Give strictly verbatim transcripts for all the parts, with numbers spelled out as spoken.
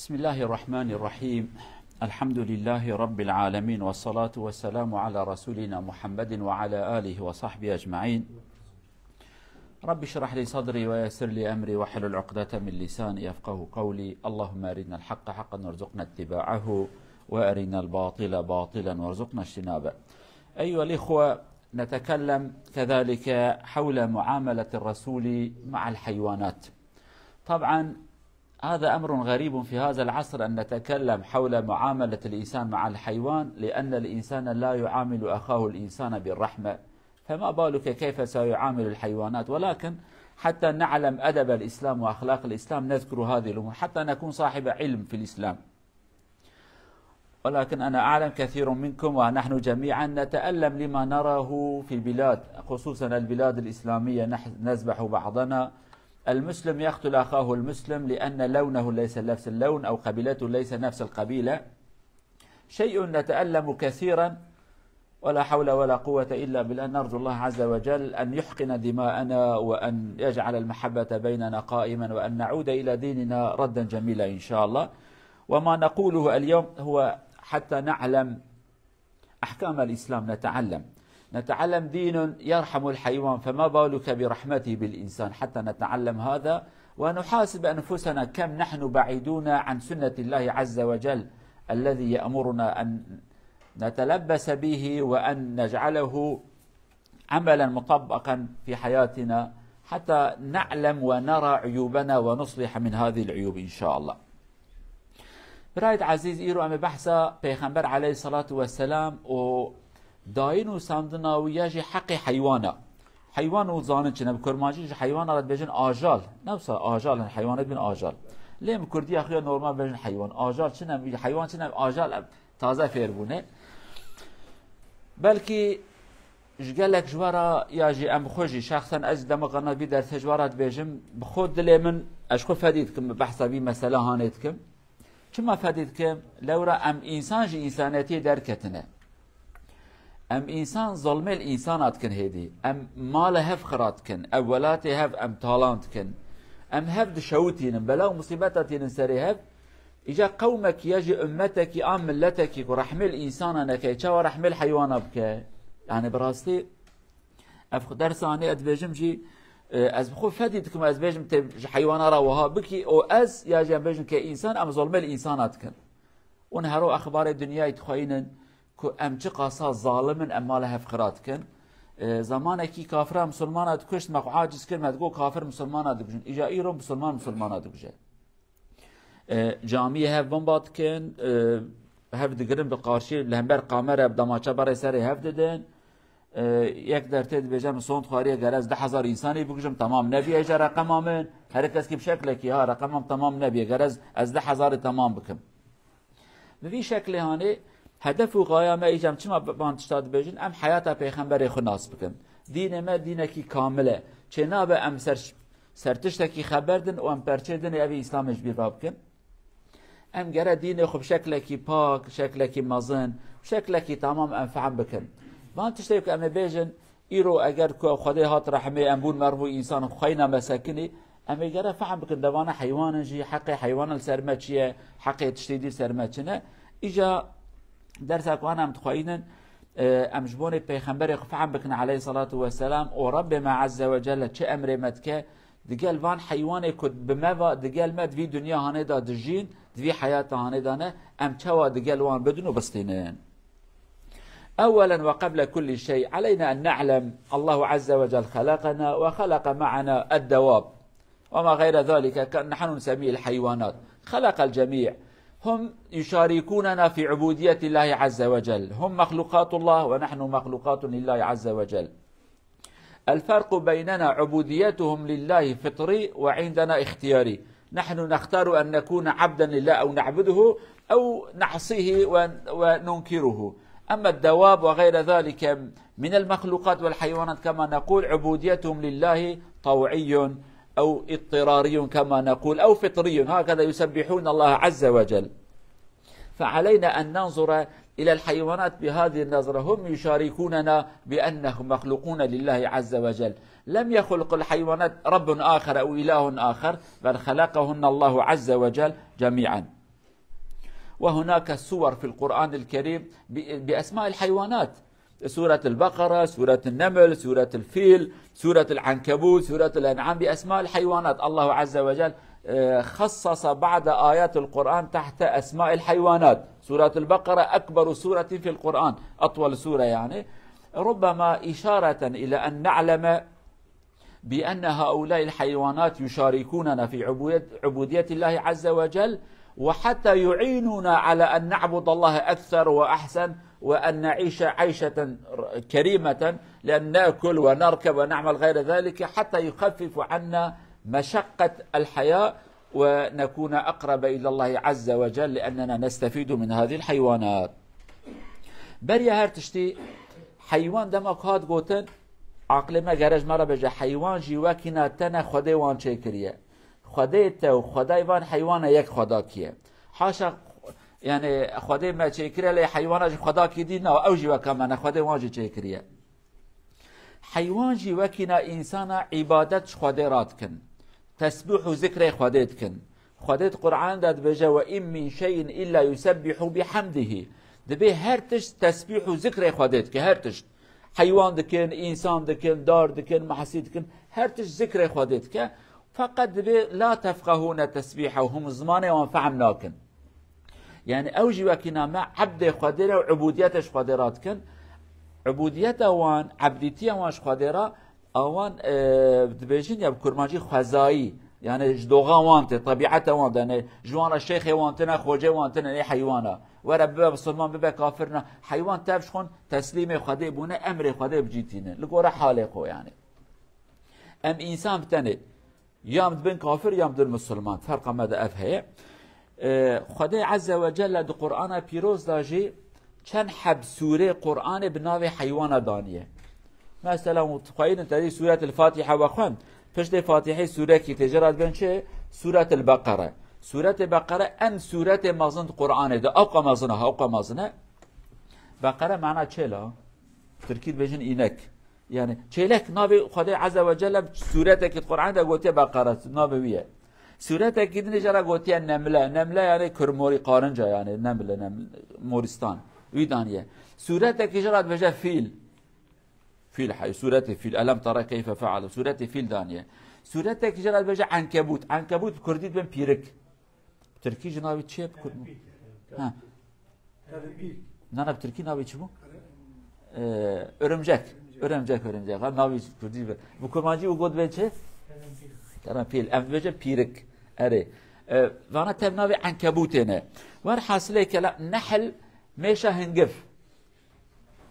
بسم الله الرحمن الرحيم. الحمد لله رب العالمين، والصلاة والسلام على رسولنا محمد وعلى آله وصحبه أجمعين. رب اشرح لي صدري ويسر لي أمري واحلل عقدة من لساني يفقه قولي. اللهم أرنا الحق حقا وارزقنا اتباعه، وأرنا الباطل باطلا وارزقنا اجتنابه. أيها الإخوة، نتكلم كذلك حول معاملة الرسول مع الحيوانات. طبعا، هذا أمر غريب في هذا العصر أن نتكلم حول معاملة الإنسان مع الحيوان، لأن الإنسان لا يعامل أخاه الإنسان بالرحمة، فما بالك كيف سيعامل الحيوانات؟ ولكن حتى نعلم أدب الإسلام وأخلاق الإسلام نذكر هذه الأمور حتى نكون صاحب علم في الإسلام. ولكن أنا أعلم كثير منكم ونحن جميعا نتألم لما نراه في البلاد، خصوصا البلاد الإسلامية، نح-، نذبح بعضنا. المسلم يقتل أخاه المسلم لأن لونه ليس نفس اللون أو قبيلته ليس نفس القبيلة. شيء نتألم كثيرا، ولا حول ولا قوة إلا بالله. نرجو الله عز وجل أن يحقن دماءنا وأن يجعل المحبة بيننا قائما وأن نعود إلى ديننا ردا جميلا إن شاء الله. وما نقوله اليوم هو حتى نعلم أحكام الإسلام، نتعلم، نتعلم دين يرحم الحيوان، فما بالك برحمته بالإنسان؟ حتى نتعلم هذا ونحاسب أنفسنا كم نحن بعيدون عن سنة الله عز وجل الذي يأمرنا أن نتلبس به وأن نجعله عملا مطبقا في حياتنا حتى نعلم ونرى عيوبنا ونصلح من هذه العيوب إن شاء الله. Birayê ezîz, îro em ê behsa Pêxember aleyhissalatu vesselam û dayîn û sandina wî ya jî heqê heywana. Heywan û zanin çi ne? Bi kurmancî ji heywana re dibêjin ajal. Ne wisa ajal in, heywanê dibin ajal. Lê bi kurdiya xwe normal bêjin heywan. Ajal çi ne? Heywan çi ne? Ajal, em taze fêr bûne. Belkî ji gelek ji we re ya jî em xwe jî şexsen ez dema qana vî dersê ji we re dibêjim, bi xwe dilê min ez ji xwe fedî dikim, bi behsa vî mesela hanê dikim. Çima fedî dikim? Lewra em însan ji însaniyetiyê derketine. Em însan zolmê li însana dikin hêdî. Em mala hev xira dikin. Ev welatê hev em talan dikin. Em hev dişewitînin. Bela û musîbeta tînin serê hev. Îca qewmekî ya jî ummetekî an milletekî ku rehmê li însana neke, çawa rehmê li heywana bike? Yani bi rastî ev xwe dersa hanê ez dibêjim jî, e, ez bi xwe fedî dikim, ez bêjim tê ji heywana re wiha bikî û ez ya jî em bêjin ke însan, em zolmê li însana dikin. Û niha ro exbarê dinyayê dixweyînin ku em çi qasa zalim in, em mala hev xira dikin. E, zamanekî kafira misilmana dikuşt, me xwe aciz kir, me digot kafir misilmana dikujin. Îca îro misilman misilmana dikuje. E, camiyê hev bomba dikin, e, hev digirin bi qarşî, li hember kamera bi damaça berê serê hev didin. E, yek dertê dibêje min sond xwariye, ger ez deh hezar însanî bikujim, temam nebiye îca reqema min. Her kes kî bi şeklekî, ha, reqema min temam nebiye, ger ez, ez deh hezarî temam bikim. Bi vî şeklê hanê hedef û xaya me îca em çima bi-, van tişta dibêjin, em heyata Pêxemberê xwe nas bikin. Dînê me dînekî kamil e. Çênabe em ser, ser tiştekî xeber din û em perçê dinê evî Îslamê ji bîr rabikin. Em gere dînê xwe bi şeklekî pak, şeklekî mezin, şeklekî tamam em fehm bikin. Van tiştê ku em ê bêjin, îro eger ku Xwedê hat rehmê, em bûn merv û însan, xweyna me sekinî, em ê gere fehm bikin, devana heywanin jî, heqê heywanan li ser me çi ye, heqê tiştê dî li ser me çi ne. Îca dersa ku ana em dixweyînin, e, em ji bonê Pêxemberê xwe fehm bikin aleyhissalatu vesselam û Rebbê me azze ve celle çi emrê me dike, digel van heywanê ku bi me va, digel me di vî dinya hanê de dijîn, di vî heyata hanê de ne, em çawa digel wan bidin û bistînin. أولا وقبل كل شيء علينا أن نعلم الله عز وجل خلقنا وخلق معنا الدواب وما غير ذلك، ك-، نحن نسميه الحيوانات. خلق الجميع، هم يشاركوننا في عبودية الله عز وجل، هم مخلوقات الله ونحن مخلوقات لله عز وجل. الفرق بيننا عبوديتهم لله فطري وعندنا اختياري. نحن نختار أن نكون عبدا لله أو نعبده أو نعصيه ون-، وننكره. أما الدواب وغير ذلك من المخلوقات والحيوانات كما نقول عبوديتهم لله طوعي أو اضطراري كما نقول أو فطري، هكذا يسبحون الله عز وجل. فعلينا أن ننظر إلى الحيوانات بهذه النظرة، هم يشاركوننا بأنهم مخلوقون لله عز وجل. لم يخلق الحيوانات رب آخر أو إله آخر، بل خلقهن الله عز وجل جميعا. وهناك سور في القرآن الكريم ب-، بأسماء الحيوانات. سورة البقرة، سورة النمل، سورة الفيل، سورة العنكبوت، سورة الأنعام، بأسماء الحيوانات. الله عز وجل، آه، خصص بعض آيات القرآن تحت أسماء الحيوانات. سورة البقرة أكبر سورة في القرآن، أطول سورة يعني. ربما إشارة إلى أن نعلم بأن هؤلاء الحيوانات يشاركوننا في عبودية، عبودية الله عز وجل، وحتى يعينونا على أن نعبد الله أكثر وأحسن، وأن نعيش عيشة كريمة، لأن نأكل ونركب ونعمل غير ذلك حتى يخفف عنا مشقة الحياة ونكون أقرب إلى الله عز وجل لأننا نستفيد من هذه الحيوانات. Beriya her tiştî heywan dema ku hat gotin, aqilê me gerê ji me re bêje, heywan jî wekî na te ne Xwedê wan çêkiriye. Xwedê te û Xwedayê van heywana yek Xweda kiye. Haşa, yani Xwedê me çêkiriye lê heywana jî Xweda kî dî na, ew jî weka me ne, Xwedê wan jî çêkiriye. Heywan jî wekî na însana îbadet ji Xwedê re dikin. Tesbîh û zikrê Xwedê dikin. Xwedê di Qur'an de dibêje, "Ve in min şeyin illa yusebbihu bihamdihi." Dibê her tişt tesbîh û zikrê Xwedê dike, her tişt. Heywan dikin, însan dikin, dar dikin, mahsî dikin, her tişt zikrê Xwedê dike. Feqet dibê, "La tefqehûne tesbîhehum", zimanê wan fehm nakin. Yani ew jî wekî na me ebdê Xwedê re û ubudiyetê ji Xwedê re dikin. Ubudiyeta wan, ebdîtiya wan ji Xwedê re, awan, e, dibêjin ya bi kurmancî xwezayî. Yani ji doxa wan tê, tebieta wan tê. Yani ji wan re şêxê wan tine, xocê wan tine, nê heywana. Were bibe bisilman, bibe kafir na. Heywan tev ji xwe teslîmê Xwedê bûne, emrê Xwedê bi cî tîne. Li gora halê xwe yani. Em însan bi tenê. Ya em dibin kafir, ya em dibin misilman. Ferqa me de ev heye. Ee, Xwedê Azze ve Celle di Qur'ana Pîroz de jî çend heb sûrê Qur'anê bi navê heywana daniye. Mesela, hûn dixweynin te dî Sûretil Fatiha ve xwend. Piştê Fatihê sûrekî tê, jê re dibên çi? Sûretil Beqere. Sûretê Beqere en sûretê mezin di Qur'anê de. Ewqa mezin e, ewqa mezin e. Beqere mana çêla. Tirkî dibêjin înek. Yani çêlek navê Xwedê Azze ve Celle sûretekî di Qur'an de gotiye Beqere, navê wî ye. Sûretekî din jê re gotiye Nemle. Nemle yani kurmorî, karınca yani, nemle, nemle, moristan. Wî daniye. Sûretekî jê re dibêje fîl. Fîl, hey, sûretê fîl. Elem tera keyfe feale. Sûretê fîl daniye. Sûretekî jê re dibêje enkebût. Enkebût bi kurdî dibên pîrik. Tirkî jî navê çi ye? Bi kur-, ha. Nana bi tirkî navê çi bû? Ee, örümcek. Örümcek, örümcek. Ha, navê kurdî bi. Bi kurmancî û got bê çi? Karanfil. Em dibêje pîrik. Erê. Ee, vana tev navê enkebûtê ne. Werhasilê kela nehl mêşa hingiv.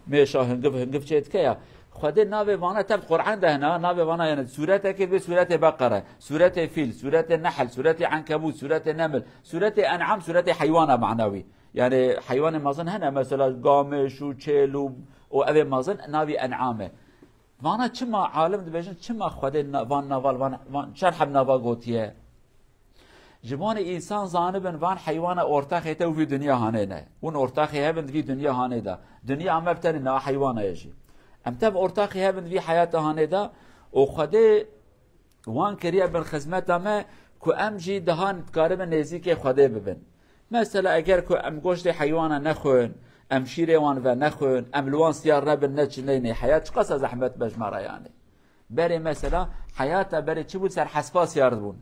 Mêşa hingiv, hingiv çê dike ya. Xwedê navê vana tev Qur'an de hene, navê vana yani sûretekê bê sûretê Beqere, sûretê fîl, sûretê nehl, sûretê enkebût, sûretê neml, sûretê en'am, sûretê heywana manawî. Yani heywanê mezin hene, mesela gamiş û çêl û, û evê mezin navî en'am e. Vana çima alim dibêjin, çima Xwedê na-, van naval, van, van çar heb nava gotiye? Ji bo ne însan zanibin van heywana ortaxê te û vî dinya hanê ne. Hûn ortaxê hebin di vî dinya hanê de. Dinya me bi tenê ne, a heywana ye jî. Em tev ortaxê hebin di vî heyata hanê de û Xwedê wan kiriye bin xizmeta me ku em jî dihan dikaribin nêzîkê Xwedê bibin. Mesela eger ku em goştê heywana nexwin, em şîrê wan venexwin, em li wan siyar nebin, neçin, neynê heyat çiqasa zehmet be ji me re yani. Berê mesela heyata berê çi bû, ser hespa siyar dibûn.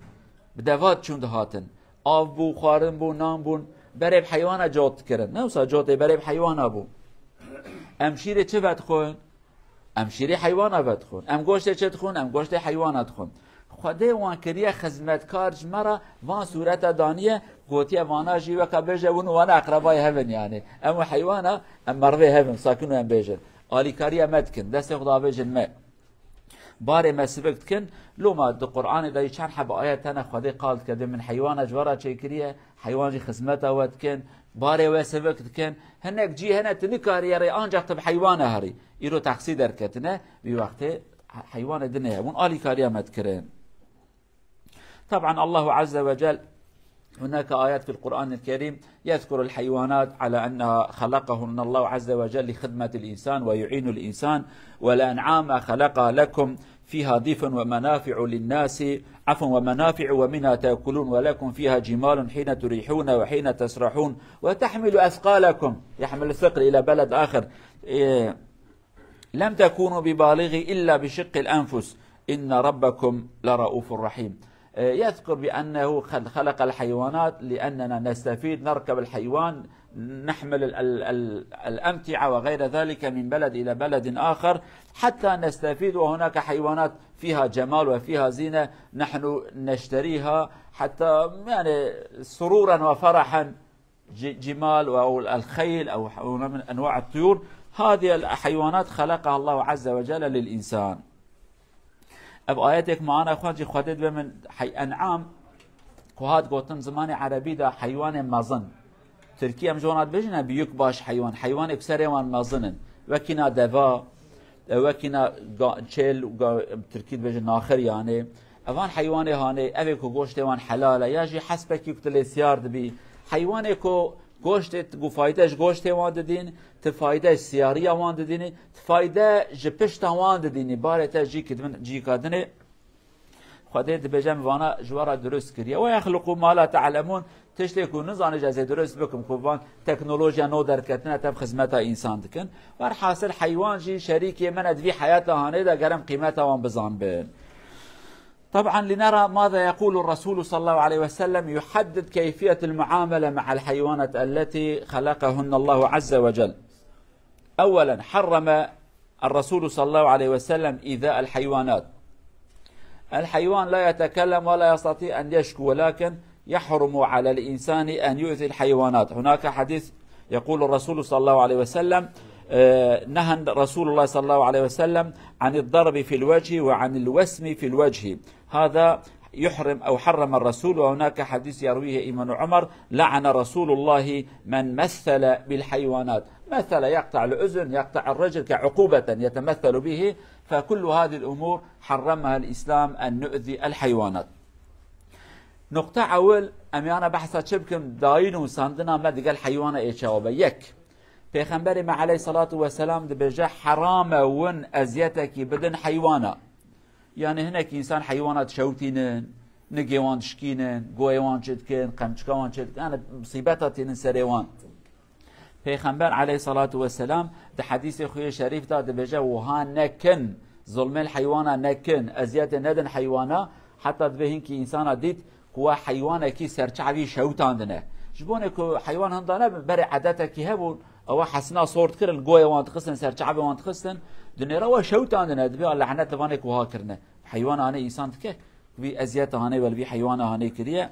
Bi deva diçûn dihatin. Av bû, xwarin bû, nan bûn. Berê bi heywana cot dikirin. Ne wisa cotê berê bi heywana bû. Em şîrê çi vedixwin? Em şîrê heywana vedixwin. Em goştê çi dixwin? Em goştê heywana dixwin. Xwedê wan kiriye xizmetkar ji me re, van sûreta daniye, gotiye vana jî weka bêje win û wana eqrebayê hev in yani. Em û heywana, em merivê hev in, sakin û em bêjin. Alîkariya me dikin, destê xwe davêjin me. Barê me sivik dikin, loma di Qur'anê de jî çend hebe ayet hene Xwedê qal dike, dê min heywana ji we re çêkiriye, heywan jî xizmeta we dikin, barê we sivik dikin. Hinek cî hene tu nikarî yerê, ancak tu bi heywana herî. Îro taksî derketine, vî wextê he-, heywanê din heye. Hûn alîkariya me dikirin. طبعا الله عز وجل هناك آيات في القرآن الكريم يذكر الحيوانات على أنها خلقهن الله عز وجل لخدمة الإنسان ويعين الإنسان، والأنعام خلقها لكم فيها دفء ومنافع للناس، عفوا، ومنافع ومنها تأكلون ولكم فيها جمال حين تريحون وحين تسرحون وتحمل أثقالكم، يحمل الثقل إلى بلد آخر. إيه، لم تكونوا ببالغي إلا بشق الأنفس إن ربكم لرؤوف رحيم. إيه، يذكر بأنه قد خلق الحيوانات لأننا نستفيد، نركب الحيوان، نحمل ال-، ال-، ال-، الأمتعة وغير ذلك من بلد إلى بلد آخر حتى نستفيد، وهناك حيوانات فيها جمال وفيها زينة نحن نشتريها حتى، يعني، سرورا وفرحا، ج-، جمال أو الخيل أو ح-، أو نوع من أنواع الطيور. هذه الحيوانات خلقها الله عز وجل للإنسان. Ev ayetek mana xwe jî Xwedê dibe min hey en'am ku hat gotin zimanê erebî de heywanê mezin. Tirkî em ji wan dibêjin, em büyük baş heywan. Heywanê ku serê wan mezin in. Wekîna deva, e, wekîna ga-, çêl, ga-, tirkî dibêjin naxir yanê. Evan heywanê hanê, evê ku goştê wan helal e, ya jî hespekî ku tu lê siyar dibî. Heywanê ku goştê, ku fayde ji goştê wan didîn, tu fayde ji siyariya wan didînî, tu fayde ji pişta wan didînî. Barê te jî ki dibin cîka dinê. Xwedê dibêje min vana ji we re dirust kiriye. "Ve yexluqu ma la ta'lemûn", tiştê ku nizanî ji ez ê dirust bikim, ku van teknolojiya nû derketine tev xizmeta însan dikin. Werhasil heywan jî şerîkê me ne di vî heyata hanê de, gerem qîmeta wan bizanbin. طبعا لنرى ماذا يقول الرسول صلى الله عليه وسلم يحدد كيفية المعاملة مع الحيوانات التي خلقهن الله عز وجل. أولا حرم الرسول صلى الله عليه وسلم إيذاء الحيوانات. الحيوان لا يتكلم ولا يستطيع أن يشكو، ولكن يحرم على الإنسان أن يؤذي الحيوانات. هناك حديث يقول الرسول صلى الله عليه وسلم، آه، نهى رسول الله صلى الله عليه وسلم عن الضرب في الوجه وعن الوسم في الوجه. هذا يحرم أو حرم الرسول، وهناك حديث يرويه ابن عمر، لعن رسول الله من مثل بالحيوانات. مثل يقطع الأذن، يقطع الرجل كعقوبة يتمثل به، فكل هذه الأمور حرمها الإسلام أن نؤذي الحيوانات. Nuqta ewil, em yana behsa çi bikim, dayîn û sandina me digel heywana ê çawa be. Yek, Pêxemberê me aleyhissalatu vesselam dibêje, heram e win eziyetekî bidin heywana. Yani hinek însan heywana dişewtînin, nigê wan dişkînin, goyê wan çi dikin, qemçika wan çi dikin, yani musîbeta tînin serê wan. Pêxember aleyhissalatu vesselam di hedîsê xwe yê şerîf de dibêje, wiha nekin, zulmê li heywana nekin, eziyetê nedin heywana, heta dibê hinkî însana dît ku we heywanekî serçavî şewtandine. Ji bonê ku heywan hinda nebin, berê edetekî hebûn, ewa hesina sor dikirin, goyê wan dixistin, serçavê wan dixistin, dinêre we şewtandine, dibê lehnet li vanê ku wiha kirine. Heywana hanê însan dike, vî eziyeta hanê we li vî heywana hanê kiriye.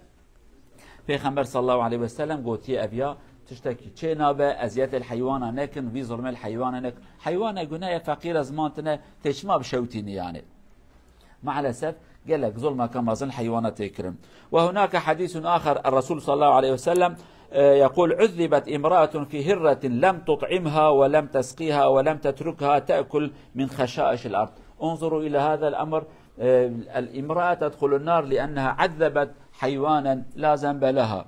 Pêxember sallallahu aleyhi ve sellem gotiye, ev ya tiştekî çê nabe, eziyetê li heywana nekin, vî zulmê li heywana nekin. Heywane gune ye, feqîr e, ziman tine, tê çima bişewtînî yani. Maalesef gelek zulmeke mezin heywana tê kirin. وهناك حديث آخر، الرسول صلى الله عليه وسلم، آه، يقول: عذبت امرأة في هرة لم تطعمها ولم تسقها ولم تتركها تأكل من خشائش الأرض. انظروا إلى هذا الأمر، آه، الامرأة تدخل النار لأنها عذبت حيوانا لا ذنب لها.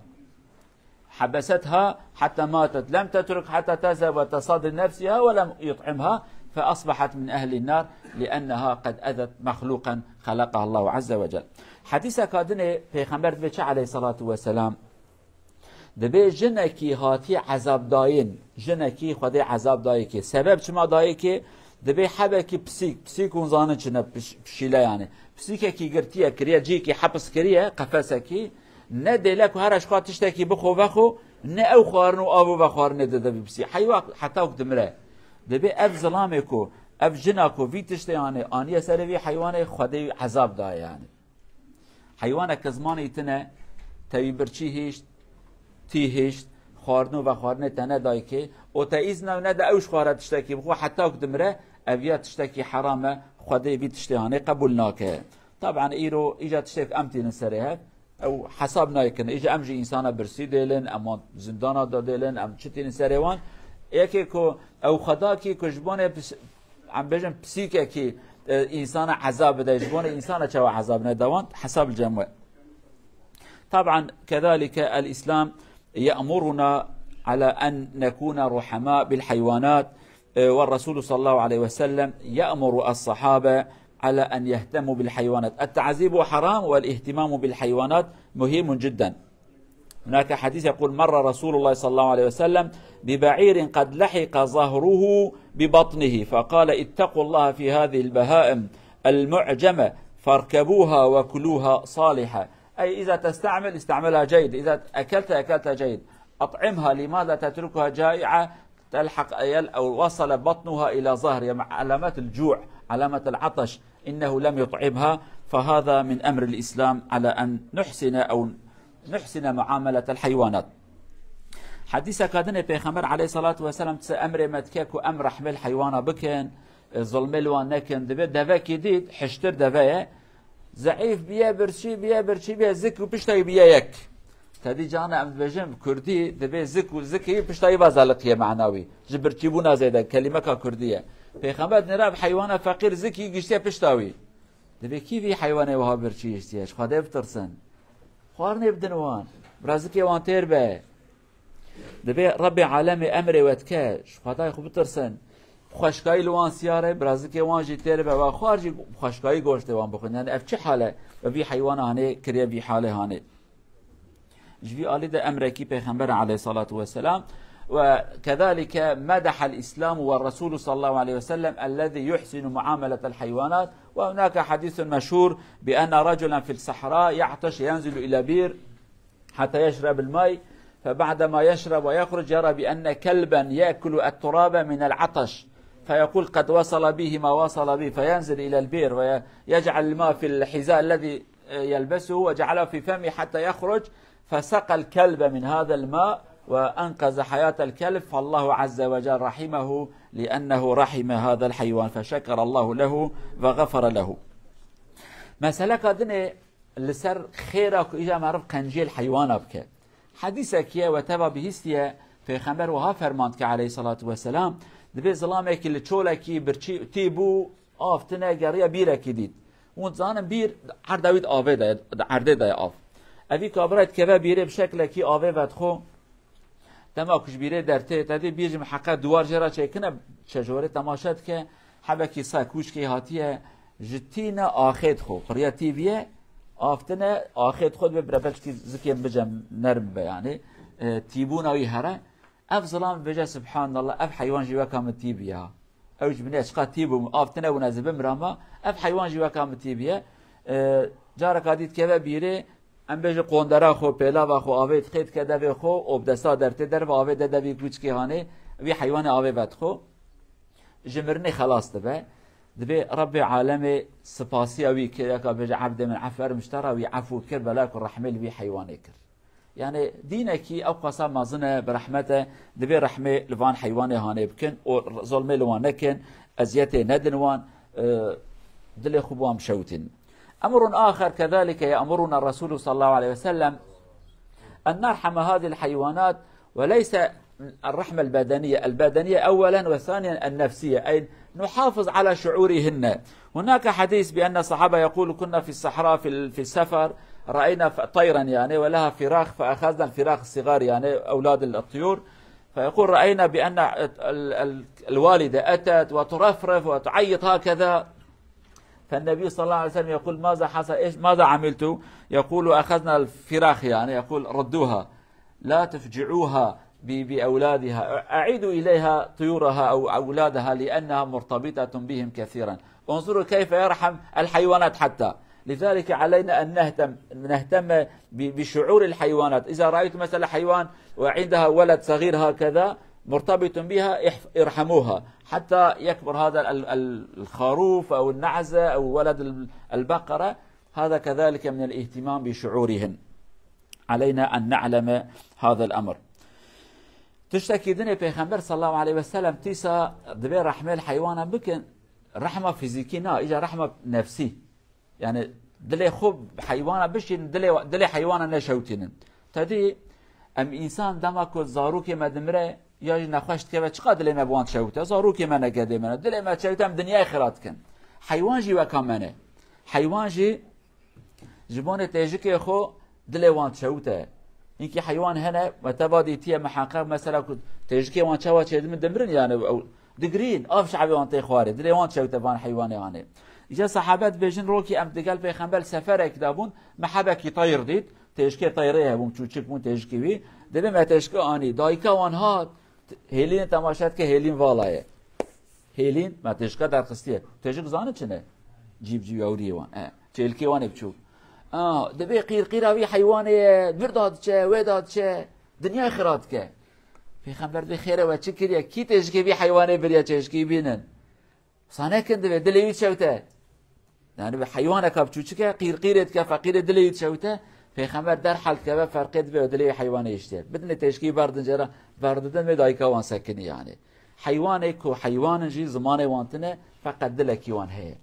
حبستها حتى ماتت، لم تترك حتى تذهب وتصطاد لنفسها ولم يطعمها، فأصبحت من أهل النار لأنها قد أذت مخلوقا خلقها الله عز وجل. Hedîseka dinê Pêxember dibê çi aleyhissalatu vesselam? Dibê jinekî hatiye ezab dayîn, jinekî Xwedê ezab dayê kê. Sebeb çima dayê kê? Dibê hebekî pisîk, pisîk hûn zanin çi ne, piş-, pişîle yani. Pisîkekî girtiye, kiriye cîkî, hepis kiriye, qefesekî. Ne dêle ku here ji xwe tiştekî bixwe vexwe, ne ew xwarin û av û vexwarinê dide vî pisî. Heywa heta ku dimire. Dibê ev zilamê ku, ev jina ku vî tiştê anê, aniye serê vî heywanê, Xwedê wî ezab daye yani. Heywanek ke zimanê tine, tewî birçî hişt, tî hişt, xwarin û vexwarinê te ne dayikê, û te îzna ne de ew ji xwe re tiştekî bixwe, heta ku dimire, ev ya tiştekî heram e, Xwedê vî tiştê hanê qebûl nake. Taban îro îca tiştek em tînin serê hev, ew hesab nayê kirin. Îca em jî însana birsî dêlin, em wan zindana da dêlin, em çi tînin serê wan. Yekê ku ew xwedakî ku ji bonê pis-, em bêjin pisîkekî, e, însana ezab bide, ji bonê însana çawa ezab nede wan, hesab li cem we. طبعا كذلك الإسلام يأمرنا على أن نكون رحماء بالحيوانات، e, والرسول صلى الله عليه وسلم يأمر الصحابة على أن يهتموا بالحيوانات. التعذيب حرام، والاهتمام بالحيوانات مهم جدا. هناك حديث يقول: مر رسول الله صلى الله عليه وسلم ببعير قد لحق ظهره ببطنه، فقال: اتقوا الله في هذه البهائم المعجمة، فاركبوها وكلوها صالحة. أي إذا تستعمل، استعملها جيد، إذا أكلتها، أكلتها جيد، أطعمها، لماذا تتركها جائعة؟ تلحق يل-، أو وصل بطنها إلى ظهرها، مع علامات الجوع، علامة العطش، إنه لم يطعمها، فهذا من أمر الإسلام على أن نحسن أو نحسن معاملة الحيوانات. حديثك دني پیغمبر عليه الصلاة والسلام تسا أمر متكك وأمر رحمة الحيوانة بكن، ظلمê li wan nekin. Divê devekî dît, hiştir deve ye. Zeîf biye, birçî biye, birçî biye, zik û piştayî biye yek. Tedî cana em dibêjin bi kurdî, divê zik û zikî piştayî va zeliqiye mana wî. Ji birçîbûna zêde, kelîmeka kurdî ye. Pêxember dinêre bi heywana feqîr zikî giştiye pişta wî. Divê kî vî heywanê wiha birçî giştiye? Ji Xwedê bitirsin. Xwarinê bidin wan. Bira zikê wan têr be. Divê Rebbê alemê emrê we dike, ji Xwedayê xwe bitirsin. Xweşkayî li wan siyare, birazikê wan jî têr be, we xwar jî xweşkayî goştê wan bixwin. Yani ev çi hal e? Ve vî heywana hanê kiriye vî halê hanê. Ji vî alî de emrekî Pêxember aleyhissalatu vesselam. وكذلك مدح الإسلام والرسول صلى الله عليه وسلم الذي يحسن معاملة الحيوانات. وهناك حديث مشهور بأن رجلا في الصحراء يعطش ينزل إلى بير حتى يشرب الماء، فبعدما يشرب ويخرج يرى بأن كلبا يأكل التراب من العطش، فيقول: قد وصل به ما وصل به، فينزل إلى البير ويجعل الماء في الحذاء الذي يلبسه وجعله في فمه حتى يخرج، فسقى الكلب من هذا الماء وأنقذ حياة الكلب، فالله عز وجل رحمه لأنه رحم هذا الحيوان، فشكر الله له وغفر له. Meseleka dinê li ser xêra ku îja meriv qenciyê li heywana bike. Hedîsekî ye we teva bihîstiye, Pêxember wiha ferman dike aleyhissalatu vesselam, dibê zilamekî li çolekî birçî tî bû, av tine, geriya bîrekî dît. Hûn dizanin bîr erda wî di avê de ye, di erdê de ye av. Evî kabira dikeve bîrê bi şeklekî avê vedixwe, Dema ku ji bîrê dertê, te dî bîr ji miheqe duwar jê re çêkine, çejorê temaşe dike, hebekî sek wişkê hatiye, ji tîne axê dixwe, qiriya tî biye, av tine, axê dixwe dibê bire belkî zikê min bicem nerm be, yani, e, tîbûna wî here. Ev zilam bêje, Subhanallah, ev heywan jî weka min tî biya. Ew ji binê çiqa tî bûm, av tine bûne, ez ê bimira ma, ev heywan jî weka min tî biye. E, careka dî dikeve bîrê, em bêje qondera xwe, pêlava xwe, avê dixê dike devê xwe, obdesta dertê derve avê de devî kûçikê hanê, vî heywanê avê vedixwe. Ji mirinê xelas dibe. Dibê Rebbê alemê sipasiya wî kir, eka bêje, Ebdê min, eferim ji te re, wî efû kir, bela ku rehmê li vî heywanê kir. Yani dînekî ew qasa mezin e, bi rehmet e, divê rehmê li van heywanê hanê bikin û zolmê li wan nekin, eziyetê nedin wan, e, dilê xwe bi wan bişewtin. أمر آخر كذلك يأمرنا الرسول صلى الله عليه وسلم أن نرحم هذه الحيوانات، وليس الرحمة البدنية، البدنية أولا، وثانيا النفسية، أي نحافظ على شعورهن. هناك حديث بأن الصحابة يقول: كنا في الصحراء في ال-، في السفر، رأينا ف-، طيرا يعني، ولها فراخ، فأخذنا الفراخ الصغار يعني، أولاد الطيور، فيقول: رأينا بأن ال-، ال-، الوالدة أتت وترفرف وتعيط هكذا، فالنبي صلى الله عليه وسلم يقول: ماذا حصل؟ إيش، ماذا عملتوا؟ يقول: أخذنا الفراخ، يعني، يقول: ردوها، لا تفجعوها ب-، بأولادها، أعيدوا إليها طيورها أو أولادها لأنها مرتبطة بهم كثيرا. انظروا كيف يرحم الحيوانات حتى. لذلك علينا أن نهتم، نهتم ب-، بشعور الحيوانات. إذا رأيت مثلا حيوان وعندها ولد صغير هكذا مرتبط بها، اح-، ارحموها حتى يكبر هذا ال-، ال-، الخروف أو النعزة أو ولد ال-، البقرة. هذا كذلك من الاهتمام بشعورهن. علينا أن نعلم هذا الأمر. Tiştekî dinê Pêxember sallallahu aleyhi ve sellem tîsa dibê rehmê li heywanan bikin, rehma fizîkî na, îca rehma nefsî. Yani dilê xwe heywana bişînin, dilê, dilê heywana neşewtînin. Te dî em însan dema ku zarokê me dimire ya jî nexweş dikeve, çiqa dilê me bi wan dişewite? Zarokê me ne, gedê me ne. Dilê me dişewite, em dinyayê xira dikin. Heywan jî weka me ne. Heywan jî ji bonê têjikê xwe dilê wan dişewite. Hinkî heywan hene, me teva dîtiye miheqeq, mesela ku têjikê wan çawa çêdibin, dimirin yani, ew digirîn, av ji evê wan tê xwarê, dilê wan dişewite van heywanê hanê. Îca sahabe dibêjin, rokî em digel pêxember seferek de bûn, me hebekî teyr dît, têşkê teyrê hebûn, çûçik bûn têşkî wî. Dibê me têşkê anî. Dayika wan hat, hêlîn temaşe dike, hêlîn vala ye. Hêlîn, me têşka derxistiye. Têşik zanin çi ne? Cîb cîb ewriyê wan. E, çêlkê wan ê biçûk. A, dibê qîrqîra wî heywanê ye, vir da diçe, wê da diçe. Dinyayê xira dike. Pêxember dibê xêre we çi kiriye? Kî têşikê vî heywanê biriye çêşkî bînin? Sanekin dibê dilê wî çewte. Yani bi heywaneka biçûçik e, qîrqîrê dike, feqîrê dilê wî çewte. Pêxember derhal dikeve ferqê dibê û dilê wî heywanê hiştiye. Bidinê têşkî berdin jê re, berdidin wê dayika wan sekinî yani. Heywanê ku heywan in jî zimanê wan tune, feqet dilekî wan heye.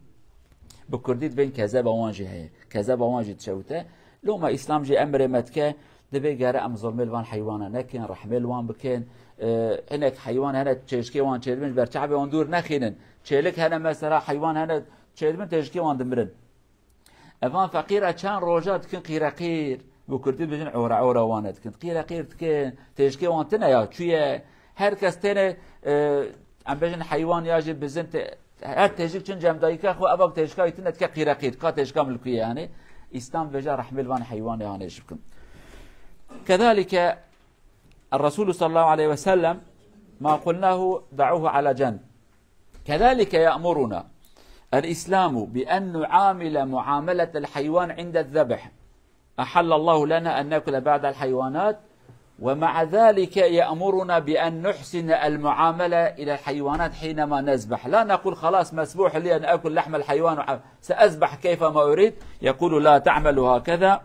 Bi kurdî dibên kezeba wan jî heye. Kezeba wan jî dişewite. Loma Îslam jî emrê me dike, dibê gere em zulmê li van heywana nekin, rehmê li wan bikin. E, hinek heywan hene çêşkê wan çêdibin, ji ber çavê wan dûr nexînin. Çêlik hene mesela heywan hene çêdibin têşkê wan dimirin. Evan feqîra çend roja dikin qîreqîr. Bi kurdî bijin ora ora wane dikin. Qîreqîr dikin. Têşkê wan tine ya çûye. Her kes têne, e, em bêjin heywan ya jî bizin te-, her têjik çin cem dayika xwe, evak têjika wî tine dike qîreqîr. Ka têjika milkû ye yani. Îslam bêje rehmê li van heywanê hanê ji bikin. Kedalike الرسول صلى الله عليه وسلم ما قلناه دعوه على جنب. كذلك يأمرنا الإسلام بأن نعامل معاملة الحيوان عند الذبح. أحل الله لنا أن نأكل بعض الحيوانات، ومع ذلك يأمرنا بأن نحسن المعاملة إلى الحيوانات حينما نذبح. لا نقول: "خلاص، مسموح لي أن آكل لحم الحيوان وح-، سأذبح كيفما أريد." يقول: "لا تعملوا هكذا.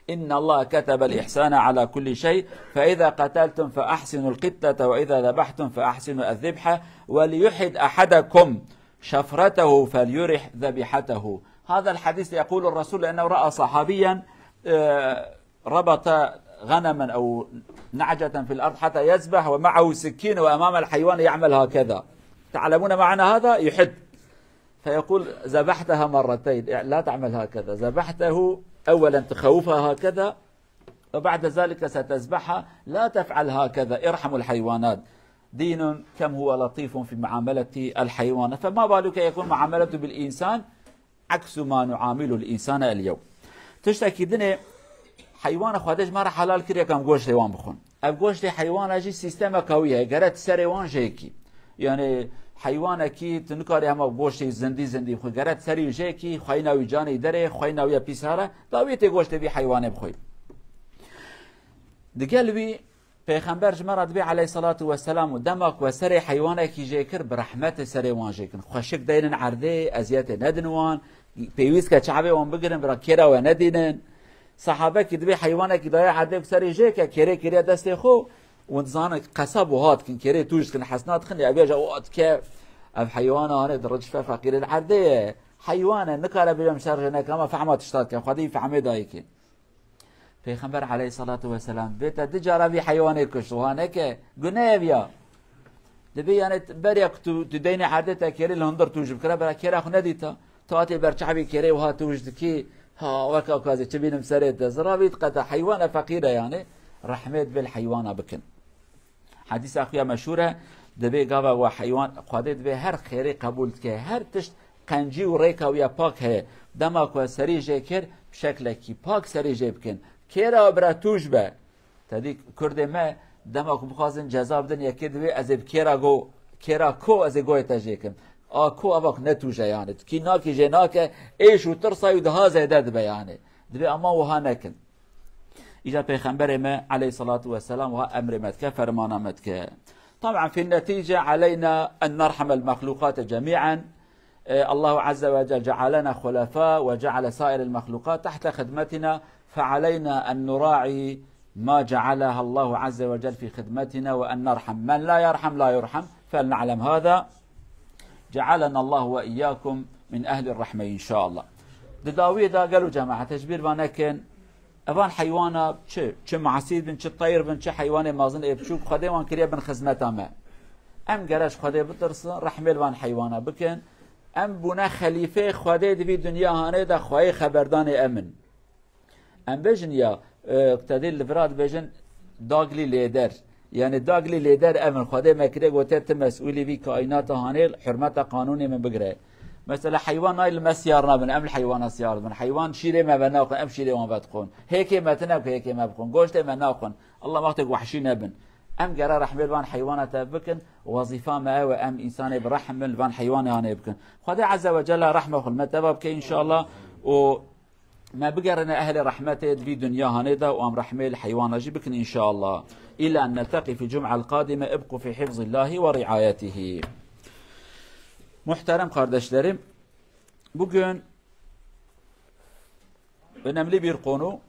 إن الله كتب الإحسان على كل شيء، فإذا قتلتم فأحسنوا القتلة، وإذا ذبحتم فأحسنوا الذبحة، وليحد أحدكم شفرته فليرح ذبيحته." هذا الحديث يقول الرسول لأنه رأى صحابيا، آه، ربط غنما أو نعجة في الأرض حتى يذبح ومعه سكين وأمام الحيوان يعمل هكذا. تعلمون معنى هذا؟ يحد. فيقول: "ذبحتها مرتين"، لا تعمل هكذا، ذبحته أولا تخوفها هكذا، وبعد ذلك ستذبحها، لا تفعل هكذا، ارحموا الحيوانات. دين كم هو لطيف في معاملة الحيوان، فما بالك يكون معاملته بالإنسان عكس ما نعامل الإنسان اليوم. Tiştekî dinê heywana Xwedê ji me re helal kiriye, em goştê wan bixwin. Ev goştê heywana jî sîstemeka wî heye, gere tu serê wan jêkî. Yani heywanekî tu nikarî hema goştê zindî zindî bixwî, gere tu serî wî jêkî, xweyna wî canê derê, xweyna wî ya pîs here, da wî tê goştê vî heywanê bixwî. Digel wî Pêxember ji me re dibê aleyhissalatu vesselam û dema ku we serê heywanekî jê kir, bi rehmetê serê wan jê kin. Xweşik deynin erdê, eziyetê nedin wan, pêwîst ke çavê wan bigirin, bira kêra we nedînin. Sahabekî dibê heywanekî daye erdê ku serê jê ke, kêrê kiriye destê xwe, hûn dizanin qesab û hat kin, kêrê tûj dikin, hesna dixin, ev ya ji o dike, ev heywana hane di ricfe feqîrê li erdê ye. Heywane, nikare bêje min şer jê neke, ama fehma tişta dike, Xwedê fehmê dayikê. Pêxember aleyhissalatu vesselam vê te du cara vî heywanê kuşt, wiha neke, guneh ev ya. Dibê yani beriya ku tu, tu deynê erdê te kêrê li hundir tûj bikira, bera kêra xwe nedîta. Tu hatê ber çavê kêrê wiha tûj dikî, ha, weka ku ez ê çi bînim serê te. Zira vî diqete heywana feqîr e yani. Rehmê dibê li heywana bikin. Hedîsa xwe ya meşhûr e, dibê gava we heywan, Xwedê dibê her xêrê qebûl dike, her tişt qencî û rêka wî ya pak heye. Dema ku serî jê kir, bi şeklekî pak serî jê bikin. Kêra bira tûj be. Te dî kurdê me, dema ku bixwazin ceza bidin yekê, dibê ez ê bi kêra go, kêra ko ez ê goyê te jê kim. A ko ava ku ne tûj e yani. Tu kî nakî jê nake, êş û tirsa wî daha zêde dibe yani. Dibê ama wiha nekin. Îca Pêxemberê me aleyhissalatu vesselam wiha emrê me dike, fermana me dike. طبعا في النتيجة علينا أن نرحم المخلوقات جميعا. الله عز وجل جعلنا خلفاء وجعل سائر المخلوقات تحت خدمتنا، فعلينا أن نراعي ما جعلها الله عز وجل في خدمتنا، وأن نرحم. من لا يرحم لا يرحم، فلنعلم هذا. جعلنا الله وإياكم من أهل الرحمة إن شاء الله. Di dawiyê de gelo cemaet, ji bîr ve nekin, evan heywana çi, çi masî bin, çi teyr bin, çi heywanê mezin ê biçûk, Xwedê wan kiriye bin xizmeta me. Em gere ji Xwedê bitirsin, rehmê li van heywana bikin. Em bûne xelîfeyê Xwedê di vî dinya hanê de, xweyê xeberdanê em in. Em bêjin ya, e, te dî li vira dibêjin daglî lêder. Yani daglî lêder ev in. Xwedê me kiriye, gote, tu mesûlî vî kaînata hanê, hurmeta qanûnê min bigire. Mesela heywan nayê li me siyar nabin, em li heywana siyar dibin. Heywan şîrê me ve naxwin, em şîrê wan vedixwin. Hêkê me tine ku hêkê me bixwin. Goştê me naxwin. Allah wextê ku wehşî nebin. Em gere rehmê li van heywana te bikin. Wezîfa me ew e, em însanê bi rehm bin, li van heywanê hanê bikin. Xwedê Azze ve Celle rehma xwe li me teva bike înşallah. Û me bigerine ehlê rehmetê di vî dinya hanê de û em rehmê li heywana jî bikin înşallah. Îla en nelteqî fî cum'el qadîme, ibqû fî hifzillahi ve riayetihi. Muhterem kardeşlerim, bugün önemli bir konu,